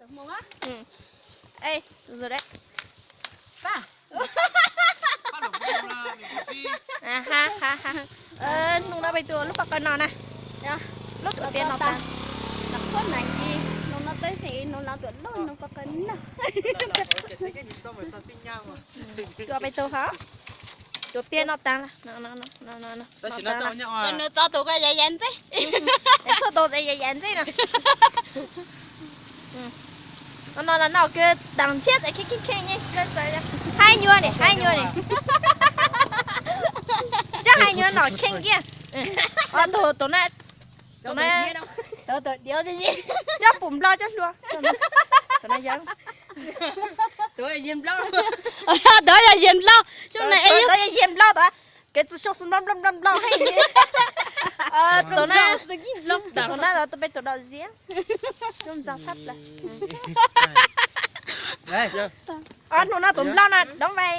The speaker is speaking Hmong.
Ej, tus zoo deb. Pab. Ha ha ha. Hnub no peb tus lub paj qaws no na. Lub tuam tiaj no tas. Hnub no peb tus lub paj qaws no. Tua peb tus hov. Tuam tiaj no tas. Tso tus ko yav yav ntxeb. Tso tus yav yav ntxeb no. No los no kws tas ntshiab txawm kheej kheej kheej. Haib nyuaj ni, haib nyuaj ni. Coj haib nyuaj no kheej kiag. Tus, tus na, tus na. Coj pum nploj coj hlua. Tus na yog, tus yog yem nploj, tus yog yem nploj tod. Kev txwm xyoo xwb nploj nploj nploj nploj heev li. Tus na, tus na tus peb tus dau ziab. Zoo ntxog tshaj plaws. Hnub no tus nploj no đóng vai.